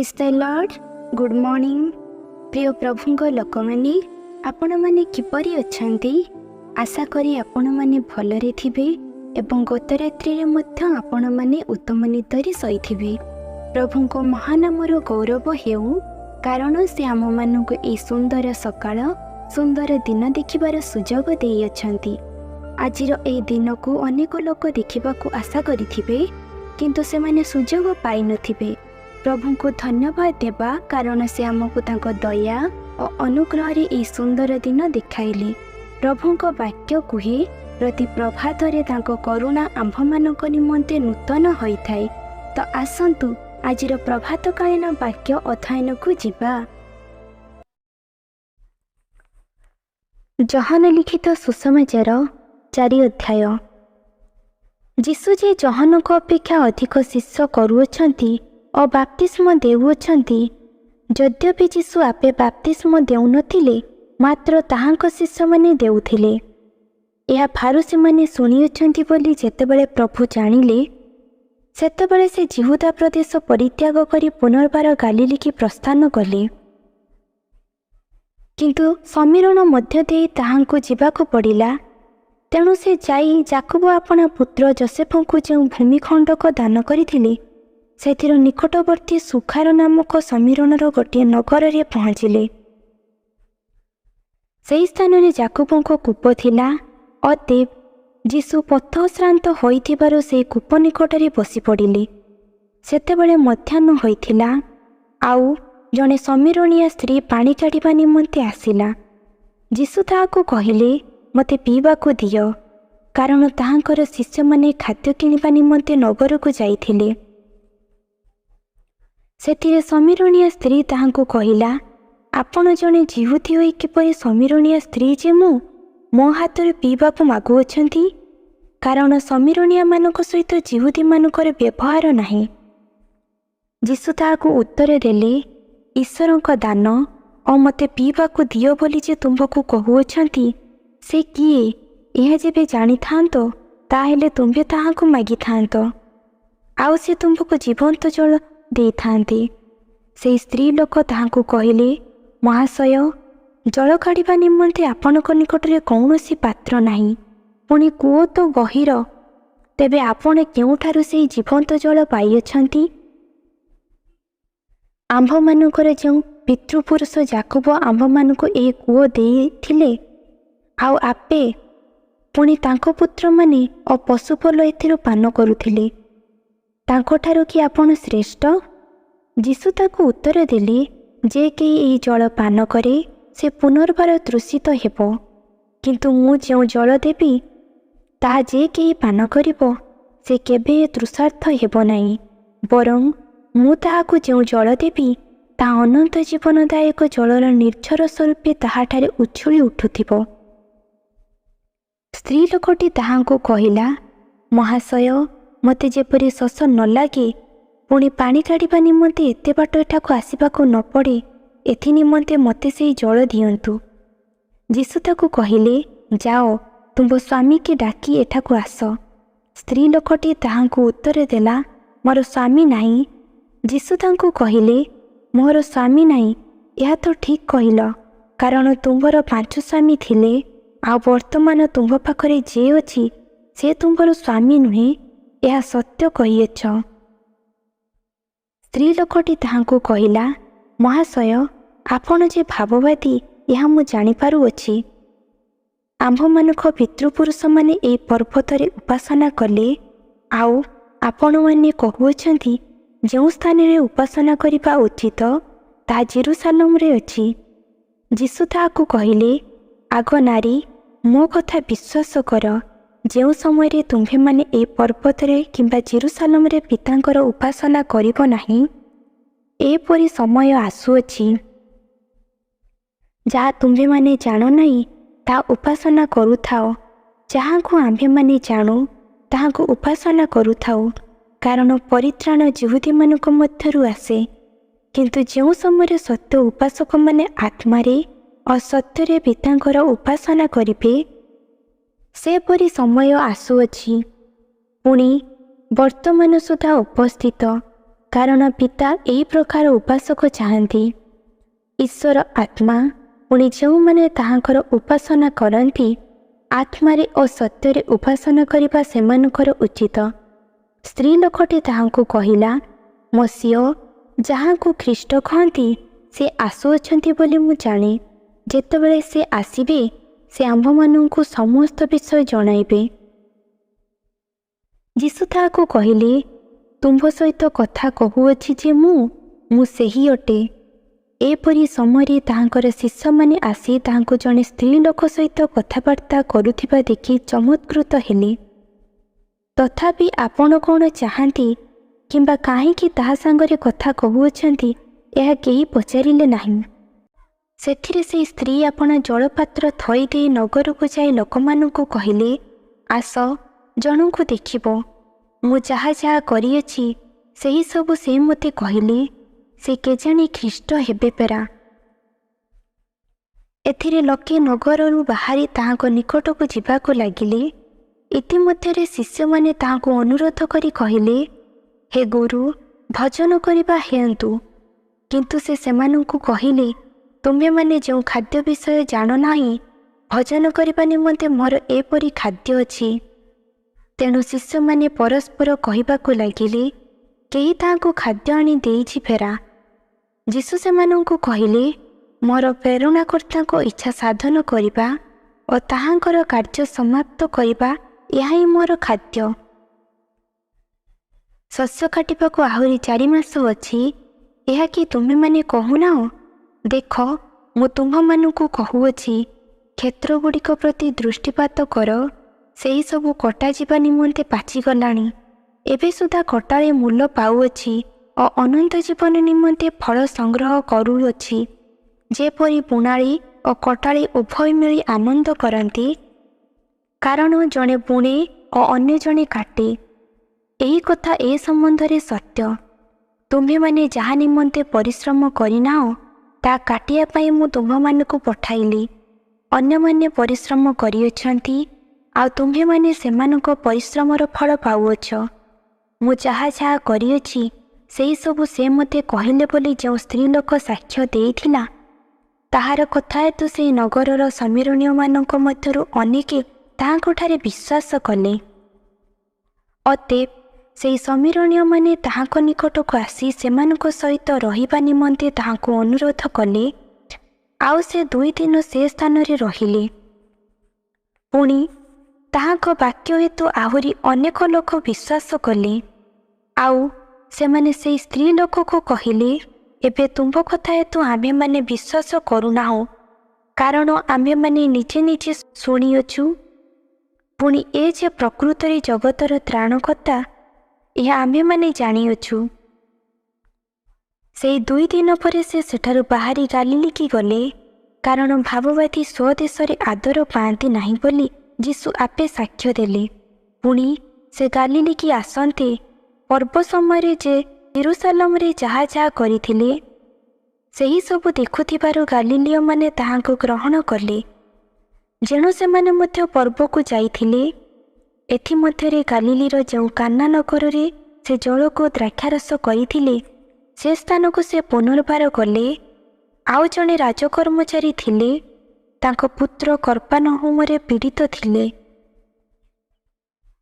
Praise the Lord. Good morning. ପ୍ରିୟ ପ୍ରଭୁଙ୍କ ଲୋକମାନେ, ଆପଣମାନେ କିପରି ଅଛନ୍ତି? ଆଶା କରି ଆପଣମାନେ ଭଲରେ ଥିବେ ଏବଂ ଗତ ରାତ୍ରିରେ ମଧ୍ୟ ଆପଣମାନେ ଉତ୍ତମ ନିଦରେ ଶୋଇଥିବେ। ପ୍ରଭୁଙ୍କ ମହାନାମର ଗୌରବ ହେଉ, କାରଣ ସେ ଆମମାନଙ୍କୁ ଏହି ସୁନ୍ଦର ସକାଳ, ସୁନ୍ଦର ଦିନ ଦେଖିବାର ସୁଯୋଗ ଦେଇଅଛନ୍ତି। ଆଜିର ଏହି ଦିନକୁ ଅନେକ ଲୋକ ଦେଖିବାକୁ ଆଶା କରିଥିବେ, କିନ୍ତୁ ସେମାନେ ସୁଯୋଗ ପାଇନଥିବେ। ପ୍ରଭୁଙ୍କୁ ଧନ୍ୟବାଦ ଦେବା, କାରଣ ସେ ଆମକୁ ତାଙ୍କ ଦୟା ଓ ଅନୁଗ୍ରହରେ ଏହି ସୁନ୍ଦର ଦିନ ଦେଖାଇଲେ। ପ୍ରଭୁଙ୍କ ବାକ୍ୟ କୁହେ, ପ୍ରତି ପ୍ରଭାତରେ ତାଙ୍କ କରୁଣା ଆମ୍ଭମାନଙ୍କ ନିମନ୍ତେ ନୂତନ ହୋଇଥାଏ। ତ ଆସନ୍ତୁ, ଆଜିର ପ୍ରଭାତକାଳୀନ ବାକ୍ୟ ଅଧ୍ୟୟନକୁ ଯିବା। ଯୋହନ ଲିଖିତ ସୁସମାଚାର 4 ଅଧ୍ୟାୟ। ଯୀଶୁ ଯେ ଯୋହନଙ୍କ ଅପେକ୍ଷା ଅଧିକ ଶିଷ୍ୟ କରୁଅଛନ୍ତି ଓ ବାପ୍ତିସ୍ମ ଦେଉଅଛନ୍ତି, ଯଦ୍ୟପି ଯୀଶୁ ଆପେ ବାପ୍ତିସ୍ମ ଦେଉନଥିଲେ, ମାତ୍ର ତାହାଙ୍କ ଶିଷ୍ୟମାନେ ଦେଉଥିଲେ, ଏହା ଫାରୂଶୀମାନେ ଶୁଣିଅଛନ୍ତି ବୋଲି ଯେତେବେଳେ ପ୍ରଭୁ ଜାଣିଲେ, ସେତେବେଳେ ସେ ଯିହୁଦା ପ୍ରଦେଶ ପରିତ୍ୟାଗ କରି ପୁନର୍ବାର ଗାଲିଲିକି ପ୍ରସ୍ଥାନ କଲେ। କିନ୍ତୁ ଶମିରୋଣ ମଧ୍ୟ ଦେଇ ତାହାଙ୍କୁ ଯିବାକୁ ପଡ଼ିଲା। ତେଣୁ ସେ ଯାଇ ଯାକୁବ ଆପଣା ପୁତ୍ର ଯୋସେଫଙ୍କୁ ଯେଉଁ ଭୂମିଖଣ୍ଡକ ଦାନ କରିଥିଲେ, ସେଥିର ନିକଟବର୍ତ୍ତୀ ସୁଖାର ନାମକ ଶମିରୋଣର ଗୋଟିଏ ନଗରରେ ପହଞ୍ଚିଲେ। ସେହି ସ୍ଥାନରେ ଯାକୁବଙ୍କ କୂପ ଥିଲା। ଅତଏବ ଯୀଶୁ ପଥଶ୍ରାନ୍ତ ହୋଇଥିବାରୁ ସେହି କୂପ ନିକଟରେ ବସି ପଡ଼ିଲେ। ସେତେବେଳେ ମଧ୍ୟାହ୍ନ ହୋଇଥିଲା। ଆଉ ଜଣେ ଶମିରୋଣିଆ ସ୍ତ୍ରୀ ପାଣି କାଢ଼ିବା ନିମନ୍ତେ ଆସିଲା। ଯୀଶୁ ତାହାକୁ କହିଲେ, "ମୋତେ ପିଇବାକୁ ଦିଅ।" କାରଣ ତାହାଙ୍କର ଶିଷ୍ୟମାନେ ଖାଦ୍ୟ କିଣିବା ନିମନ୍ତେ ନଗରକୁ ଯାଇଥିଲେ। ସେଥିରେ ଶମିରୋଣିଆ ସ୍ତ୍ରୀ ତାହାଙ୍କୁ କହିଲା, "ଆପଣ ଜଣେ ଯିହୁଦୀ ହୋଇ କିପରି ଶମିରୋଣିଆ ସ୍ତ୍ରୀ ଯେ ମୁଁ, ମୋ ହାତରୁ ପିଇବାକୁ ମାଗୁଅଛନ୍ତି?" କାରଣ ଶମିରୋଣିଆମାନଙ୍କ ସହିତ ଯିହୁଦୀମାନଙ୍କର ବ୍ୟବହାର ନାହିଁ। ଯୀଶୁ ତାହାକୁ ଉତ୍ତର ଦେଲେ, "ଈଶ୍ୱରଙ୍କ ଦାନ ଓ ମୋତେ ପିଇବାକୁ ଦିଅ ବୋଲି ଯେ ତୁମ୍ଭକୁ କହୁଅଛନ୍ତି, ସେ କିଏ, ଏହା ଯେବେ ଜାଣିଥାନ୍ତ, ତାହେଲେ ତୁମ୍ଭେ ତାହାଙ୍କୁ ମାଗିଥାନ୍ତ, ଆଉ ସେ ତୁମ୍ଭକୁ ଜୀବନ୍ତ ଜଳ ଦେଇଥାନ୍ତେ।" ସେହି ସ୍ତ୍ରୀ ଲୋକ ତାହାଙ୍କୁ କହିଲେ, "ମହାଶୟ, ଜଳ କାଢ଼ିବା ନିମନ୍ତେ ଆପଣଙ୍କ ନିକଟରେ କୌଣସି ପାତ୍ର ନାହିଁ, ପୁଣି କୂଅ ତ ଗହୀର। ତେବେ ଆପଣ କେଉଁଠାରୁ ସେହି ଜୀବନ୍ତ ଜଳ ପାଇଅଛନ୍ତି? ଆମ୍ଭମାନଙ୍କର ଯେଉଁ ପିତୃପୁରୁଷ ଯାକୁବ ଆମ୍ଭମାନଙ୍କୁ ଏହି କୂଅ ଦେଇଥିଲେ, ଆଉ ଆପେ, ପୁଣି ତାଙ୍କ ପୁତ୍ରମାନେ ଓ ପଶୁପଲ ଏଥିରୁ ପାନ କରୁଥିଲେ। ତାଙ୍କଠାରୁ କି ଆପଣ ଶ୍ରେଷ୍ଠ?" ଯୀଶୁ ତାକୁ ଉତ୍ତର ଦେଲେ, "ଯେ କେହି ଏହି ଜଳ ପାନ କରେ, ସେ ପୁନର୍ବାର ତୃଷିତ ହେବ। କିନ୍ତୁ ମୁଁ ଯେଉଁ ଜଳ ଦେବି, ତାହା ଯେ କେହି ପାନ କରିବ, ସେ କେବେ ତୃଷାର୍ତ୍ତ ହେବ ନାହିଁ। ବରଂ ମୁଁ ତାହାକୁ ଯେଉଁ ଜଳ ଦେବି, ତାହା ଅନନ୍ତ ଜୀବନଦାୟକ ଜଳର ନିର୍ଝର ସ୍ୱରୂପେ ତାହାଠାରେ ଉଛୁଳି ଉଠୁଥିବ।" ସ୍ତ୍ରୀ ଲୋକଟି ତାହାଙ୍କୁ କହିଲା, "ମହାଶୟ, ମୋତେ ଯେପରି ଶୋଷ ନ ଲାଗେ, ପୁଣି ପାଣି କାଢ଼ିବା ନିମନ୍ତେ ଏତେ ବାଟ ଏଠାକୁ ଆସିବାକୁ ନ ପଡ଼େ, ଏଥି ନିମନ୍ତେ ମୋତେ ସେହି ଜଳ ଦିଅନ୍ତୁ।" ଯୀଶୁ ତାକୁ କହିଲେ, "ଯାଅ, ତୁମ୍ଭ ସ୍ୱାମୀକି ଡାକି ଏଠାକୁ ଆସ।" ସ୍ତ୍ରୀ ଲୋକଟି ତାହାଙ୍କୁ ଉତ୍ତର ଦେଲା, "ମୋର ସ୍ୱାମୀ ନାହିଁ।" ଯୀଶୁ ତାଙ୍କୁ କହିଲେ, "ମୋର ସ୍ୱାମୀ ନାହିଁ, ଏହା ତ ଠିକ୍ କହିଲ। କାରଣ ତୁମ୍ଭର ପାଞ୍ଚ ସ୍ୱାମୀ ଥିଲେ, ଆଉ ବର୍ତ୍ତମାନ ତୁମ୍ଭ ପାଖରେ ଯେ ଅଛି, ସେ ତୁମ୍ଭର ସ୍ୱାମୀ ନୁହେଁ। ଏହା ସତ୍ୟ କହିଅଛ।" ସ୍ତ୍ରୀ ଲୋକଟି ତାହାଙ୍କୁ କହିଲା, "ମହାଶୟ, ଆପଣ ଯେ ଭାବବାଦୀ, ଏହା ମୁଁ ଜାଣିପାରୁଅଛି। ଆମ୍ଭମାନଙ୍କ ପିତୃପୁରୁଷମାନେ ଏହି ପର୍ବତରେ ଉପାସନା କଲେ, ଆଉ ଆପଣମାନେ କହୁଅଛନ୍ତି, ଯେଉଁ ସ୍ଥାନରେ ଉପାସନା କରିବା ଉଚିତ, ତାହା ଜେରୁସାଲମରେ ଅଛି।" ଯୀଶୁ ତାହାକୁ କହିଲେ, "ଆଗୋ ନାରୀ, ମୋ କଥା ବିଶ୍ୱାସ କର, ଯେଉଁ ସମୟରେ ତୁମ୍ଭେମାନେ ଏହି ପର୍ବତରେ କିମ୍ବା ଜେରୁସାଲମରେ ପିତାଙ୍କର ଉପାସନା କରିବ ନାହିଁ, ଏପରି ସମୟ ଆସୁଅଛି, ଯାହା ତୁମ୍ଭେମାନେ ଜାଣ ନାହିଁ, ତାହା ଉପାସନା କରୁଥାଅ। ଯାହାଙ୍କୁ ଆମ୍ଭେମାନେ ଜାଣୁ, ତାହାଙ୍କୁ ଉପାସନା କରୁଥାଉ, କାରଣ ପରିତ୍ରାଣ ଯିହୁଦୀମାନଙ୍କ ମଧ୍ୟରୁ ଆସେ। କିନ୍ତୁ ଯେଉଁ ସମୟରେ ସତ୍ୟ ଉପାସକମାନେ ଆତ୍ମାରେ ଓ ସତ୍ୟରେ ପିତାଙ୍କର ଉପାସନା କରିବେ, ସେପରି ସମୟ ଆସୁଅଛି, ପୁଣି ବର୍ତ୍ତମାନ ସୁଦ୍ଧା ଉପସ୍ଥିତ। କାରଣ ପିତା ଏହି ପ୍ରକାର ଉପାସକ ଚାହାନ୍ତି। ଈଶ୍ୱର ଆତ୍ମା, ପୁଣି ଯେଉଁମାନେ ତାହାଙ୍କର ଉପାସନା କରନ୍ତି, ଆତ୍ମାରେ ଓ ସତ୍ୟରେ ଉପାସନା କରିବା ସେମାନଙ୍କର ଉଚିତ। ସ୍ତ୍ରୀ ଲୋକଟି ତାହାଙ୍କୁ କହିଲା, ମସିହ, ଯାହାଙ୍କୁ ଖ୍ରୀଷ୍ଟ କହନ୍ତି, ସେ ଆସୁଅଛନ୍ତି ବୋଲି ମୁଁ ଜାଣେ। ଯେତେବେଳେ ସେ ଆସିବେ, ସେ ଆମ୍ଭମାନଙ୍କୁ ସମସ୍ତ ବିଷୟ ଜଣାଇବେ। ଯୀଶୁ ତାହାକୁ କହିଲେ, ତୁମ୍ଭ ସହିତ କଥା କହୁଅଛି ଯେ ମୁଁ ସେହି ଅଟେ। ଏପରି ସମୟରେ ତାହାଙ୍କର ଶିଷ୍ୟମାନେ ଆସି ତାହାଙ୍କୁ ଜଣେ ସ୍ତ୍ରୀ ଲୋକ ସହିତ କଥାବାର୍ତ୍ତା କରୁଥିବା ଦେଖି ଚମତ୍କୃତ ହେଲେ। ତଥାପି ଆପଣ କ'ଣ ଚାହାନ୍ତି କିମ୍ବା କାହିଁକି ତାହା ସାଙ୍ଗରେ କଥା କହୁଅଛନ୍ତି, ଏହା କେହି ପଚାରିଲେ ନାହିଁ। ସେଥିରେ ସେହି ସ୍ତ୍ରୀ ଆପଣା ଜଳପାତ୍ର ଥୋଇ ଦେଇ ନଗରକୁ ଯାଇ ଲୋକମାନଙ୍କୁ କହିଲେ, ଆସ, ଜଣଙ୍କୁ ଦେଖିବ। ମୁଁ ଯାହା ଯାହା କରିଅଛି, ସେହି ସବୁ ସେ ମୋତେ କହିଲେ। ସେ କେଜାଣି ଖ୍ରୀଷ୍ଟ ହେବେ ପରା? ଏଥିରେ ଲୋକେ ନଗରରୁ ବାହାରି ତାହାଙ୍କ ନିକଟକୁ ଯିବାକୁ ଲାଗିଲେ। ଇତିମଧ୍ୟରେ ଶିଷ୍ୟମାନେ ତାହାଙ୍କୁ ଅନୁରୋଧ କରି କହିଲେ, ହେ ଗୁରୁ, ଭୋଜନ କରିବା ହେଉନ୍ତୁ। କିନ୍ତୁ ସେ ସେମାନଙ୍କୁ କହିଲେ, ତୁମ୍ଭେମାନେ ଯେଉଁ ଖାଦ୍ୟ ବିଷୟ ଜାଣ ନାହିଁ। ଭୋଜନ କରିବା ନିମନ୍ତେ ମୋର ଏପରି ଖାଦ୍ୟ ଅଛି। ତେଣୁ ଶିଷ୍ୟମାନେ ପରସ୍ପର କହିବାକୁ ଲାଗିଲେ, କେହି ତାହାଙ୍କୁ ଖାଦ୍ୟ ଆଣି ଦେଇଛି ପରା? ଯୀଶୁ ସେମାନଙ୍କୁ କହିଲେ, ମୋର ପ୍ରେରଣାକର୍ତ୍ତାଙ୍କ ଇଚ୍ଛା ସାଧନ କରିବା ଓ ତାହାଙ୍କର କାର୍ଯ୍ୟ ସମାପ୍ତ କରିବା, ଏହା ହିଁ ମୋର ଖାଦ୍ୟ। ଶସ୍ୟ କାଟିବାକୁ ଆହୁରି 4 ମାସ ଅଛି, ଏହା କି ତୁମ୍ଭେମାନେ କହୁନାହଁ? ଦେଖ, ମୁଁ ତୁମ୍ଭମାନଙ୍କୁ କହୁଅଛି, କ୍ଷେତ୍ରଗୁଡ଼ିକ ପ୍ରତି ଦୃଷ୍ଟିପାତ କର। ସେହି ସବୁ କଟାଯିବା ନିମନ୍ତେ ପାଚିଗଲାଣି। ଏବେ ସୁଦ୍ଧା କଟାଳି ମୂଲ ପାଉଅଛି ଓ ଅନନ୍ତ ଜୀବନ ନିମନ୍ତେ ଫଳ ସଂଗ୍ରହ କରୁଅଛି, ଯେପରି ବୁଣାଳି ଓ କଟାଳି ଉଭୟ ମିଳି ଆନନ୍ଦ କରନ୍ତି। କାରଣ ଜଣେ ବୁଣେ ଓ ଅନ୍ୟ ଜଣେ କାଟେ, ଏହି କଥା ଏ ସମ୍ବନ୍ଧରେ ସତ୍ୟ। ତୁମ୍ଭେମାନେ ଯାହା ନିମନ୍ତେ ପରିଶ୍ରମ କରିନାହଁ, ତାହା କାଟିବା ପାଇଁ ମୁଁ ତୁମ୍ଭମାନଙ୍କୁ ପଠାଇଲି। ଅନ୍ୟମାନେ ପରିଶ୍ରମ କରିଅଛନ୍ତି, ଆଉ ତୁମ୍ଭେମାନେ ସେମାନଙ୍କ ପରିଶ୍ରମର ଫଳ ପାଉଅଛ। ମୁଁ ଯାହା ଯାହା କରିଅଛି, ସେହି ସବୁ ସେ ମୋତେ କହିଲେ ବୋଲି ଯେଉଁ ସ୍ତ୍ରୀ ଲୋକ ସାକ୍ଷ୍ୟ ଦେଇଥିଲା, ତାହାର କଥା ହେତୁ ସେହି ନଗରର ଶମିରୋଣୀୟମାନଙ୍କ ମଧ୍ୟରୁ ଅନେକେ ତାହାଙ୍କଠାରେ ବିଶ୍ୱାସ କଲେ। ଅତଏବ ସେହି ଶମିରୋଣୀୟମାନେ ତାହାଙ୍କ ନିକଟକୁ ଆସି ସେମାନଙ୍କ ସହିତ ରହିବା ନିମନ୍ତେ ତାହାଙ୍କୁ ଅନୁରୋଧ କଲେ, ଆଉ ସେ 2 ଦିନ ସେ ସ୍ଥାନରେ ରହିଲେ। ପୁଣି ତାହାଙ୍କ ବାକ୍ୟ ହେତୁ ଆହୁରି ଅନେକ ଲୋକ ବିଶ୍ୱାସ କଲେ। ଆଉ ସେମାନେ ସେହି ସ୍ତ୍ରୀ ଲୋକକୁ କହିଲେ, ଏବେ ତୁମ୍ଭ କଥା ହେତୁ ଆମ୍ଭେମାନେ ବିଶ୍ୱାସ କରୁନାହୁଁ, କାରଣ ଆମ୍ଭେମାନେ ନିଜେ ନିଜେ ଶୁଣିଅଛୁ, ପୁଣି ଏ ଯେ ପ୍ରକୃତରେ ଜଗତର ତ୍ରାଣକର୍ତ୍ତା, ଏହା ଆମ୍ଭେମାନେ ଜାଣିଅଛୁ। ସେହି 2 ଦିନ ପରେ ସେ ସେଠାରୁ ବାହାରି ଗାଲିଲିକି ଗଲେ, କାରଣ ଭାବବାଦୀ ସ୍ୱଦେଶରେ ଆଦର ପାଆନ୍ତି ନାହିଁ ବୋଲି ଯୀଶୁ ଆପେ ସାକ୍ଷ୍ୟ ଦେଲେ। ପୁଣି ସେ ଗାଲିଲିକି ଆସନ୍ତେ ପର୍ବ ସମୟରେ ଯେ ଯିରୂଶାଲମରେ ଯାହା ଯାହା କରିଥିଲେ, ସେହି ସବୁ ଦେଖୁଥିବାରୁ ଗାଲିଲୀୟମାନେ ତାହାଙ୍କୁ ଗ୍ରହଣ କଲେ। ଯେଣୁ ସେମାନେ ମଧ୍ୟ ପର୍ବକୁ ଯାଇଥିଲେ। ଏଥିମଧ୍ୟରେ ଗାଲିଲୀର ଯେଉଁ କାନା ନଗରରେ ସେ ଜଳକୁ ଦ୍ରାକ୍ଷାରସ କରିଥିଲେ, ସେ ସ୍ଥାନକୁ ସେ ପୁନର୍ବାର ଗଲେ। ଆଉ ଜଣେ ରାଜକର୍ମଚାରୀ ଥିଲେ, ତାଙ୍କ ପୁତ୍ର କପର୍ନାହୂମରେ ପୀଡ଼ିତ ଥିଲେ।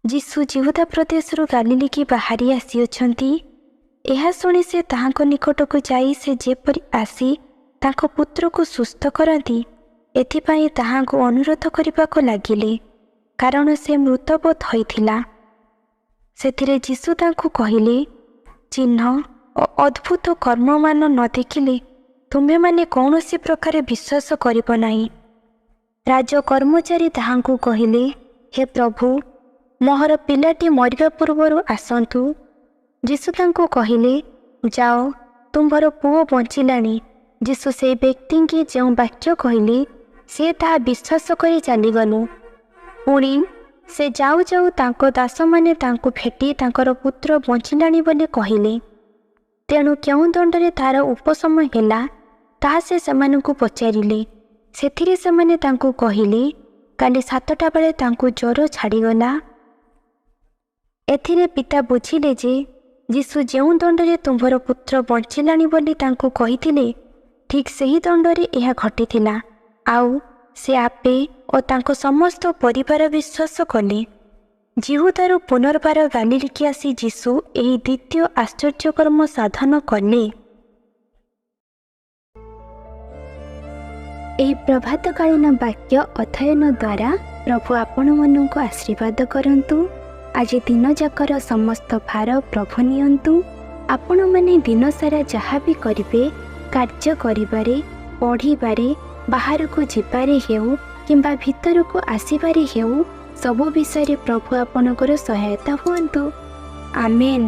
ଯୀଶୁ ଯିହୁଦା ପ୍ରଦେଶରୁ ଗାଲିଲିକି ବାହାରି ଆସିଅଛନ୍ତି, ଏହା ଶୁଣି ସେ ତାହାଙ୍କ ନିକଟକୁ ଯାଇ ସେ ଯେପରି ଆସି ତାଙ୍କ ପୁତ୍ରକୁ ସୁସ୍ଥ କରନ୍ତି, ଏଥିପାଇଁ ତାହାଙ୍କୁ ଅନୁରୋଧ କରିବାକୁ ଲାଗିଲେ, କାରଣ ସେ ମୃତବତ୍ ହୋଇଥିଲା। ସେଥିରେ ଯୀଶୁ ତାଙ୍କୁ କହିଲେ, ଚିହ୍ନ ଓ ଅଦ୍ଭୁତ କର୍ମମାନ ନ ଦେଖିଲେ ତୁମ୍ଭେମାନେ କୌଣସି ପ୍ରକାରେ ବିଶ୍ୱାସ କରିବ ନାହିଁ। ରାଜକର୍ମଚାରୀ ତାହାଙ୍କୁ କହିଲେ, ହେ ପ୍ରଭୁ, ମୋହର ପିଲାଟି ମରିବା ପୂର୍ବରୁ ଆସନ୍ତୁ। ଯୀଶୁ ତାଙ୍କୁ କହିଲେ, ଯାଅ, ତୁମ୍ଭର ପୁଅ ବଞ୍ଚିଲାଣି। ଯୀଶୁ ସେହି ବ୍ୟକ୍ତିଙ୍କି ଯେଉଁ ବାକ୍ୟ କହିଲେ, ସେ ତାହା ବିଶ୍ୱାସ କରି ଚାଲିଗଲେ। ପୁଣି ସେ ଯାଉ ଯାଉ ତାଙ୍କ ଦାସମାନେ ତାଙ୍କୁ ଭେଟି ତାଙ୍କର ପୁତ୍ର ବଞ୍ଚିଲାଣି ବୋଲି କହିଲେ। ତେଣୁ କେଉଁ ଦଣ୍ଡରେ ତାର ଉପଶମ ହେଲା, ତାହା ସେ ସେମାନଙ୍କୁ ପଚାରିଲେ। ସେଥିରେ ସେମାନେ ତାଙ୍କୁ କହିଲେ, କାଲି 7ଟା ବେଳେ ତାଙ୍କୁ ଜ୍ୱର ଛାଡ଼ିଗଲା। ଏଥିରେ ପିତା ବୁଝିଲେ ଯେ ଯୀଶୁ ଯେଉଁ ଦଣ୍ଡରେ ତୁମ୍ଭର ପୁତ୍ର ବଞ୍ଚିଲାଣି ବୋଲି ତାଙ୍କୁ କହିଥିଲେ, ଠିକ୍ ସେହି ଦଣ୍ଡରେ ଏହା ଘଟିଥିଲା। ଆଉ ସେ ଆପେ ଓ ତାଙ୍କ ସମସ୍ତ ପରିବାର ବିଶ୍ୱାସ କଲେ। ଯିହୁଦାରୁ ପୁନର୍ବାର ଗାଲିଲୀକି ଆସି ଯୀଶୁ ଏହି ଦ୍ୱିତୀୟ ଆଶ୍ଚର୍ଯ୍ୟକର୍ମ ସାଧନ କଲେ। ଏହି ପ୍ରଭାତକାଳୀନ ବାକ୍ୟ ଅଧ୍ୟୟନ ଦ୍ୱାରା ପ୍ରଭୁ ଆପଣମାନଙ୍କୁ ଆଶୀର୍ବାଦ କରନ୍ତୁ। ଆଜି ଦିନଯାକର ସମସ୍ତ ଭାର ପ୍ରଭୁ ନିଅନ୍ତୁ। ଆପଣମାନେ ଦିନସାରା ଯାହା ବି କରିବେ, କାର୍ଯ୍ୟ କରିବାରେ, ପଢ଼ିବାରେ, ବାହାରକୁ ଯିବାରେ ହେଉ କିମ୍ବା ଭିତରକୁ ଆସିବାରେ ହେଉ, ସବୁ ବିଷୟରେ ପ୍ରଭୁ ଆପଣଙ୍କର ସହାୟତା ହୁଅନ୍ତୁ। ଆମେନ୍।